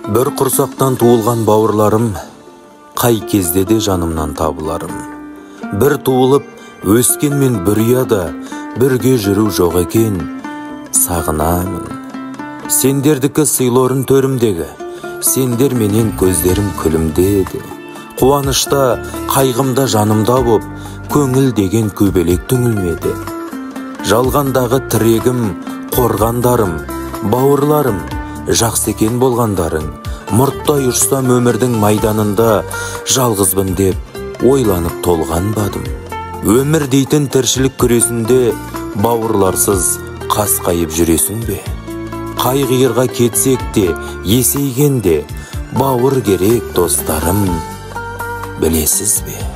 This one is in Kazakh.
Бір құрсақтан туылған бауырларым, қай кезде де жанымнан табыларым. Бір туылып, өскенмен бір ұяда бірге жүру жоқ екен, сағынамын. Сендердікі сыйлорын төрімдегі, сендер менен көздерім күлімдеді. Қуанышта, қайғымда жанымда боп, көңіл деген көбелек түңілмеді. Жалғандағы тірегім, қорғандарым, бауырларым, жақсы екен болғандарың. Мұрттай ұшсам өмірдің майданында, жалғызбын деп ойланып толғанбадым. Өмір дейтін тіршілік күресінде бауырларсыз қасқайып жүресің бе? Қай қиырға кетсек те, есейгенде бауыр керек, достарым, білесіз бе?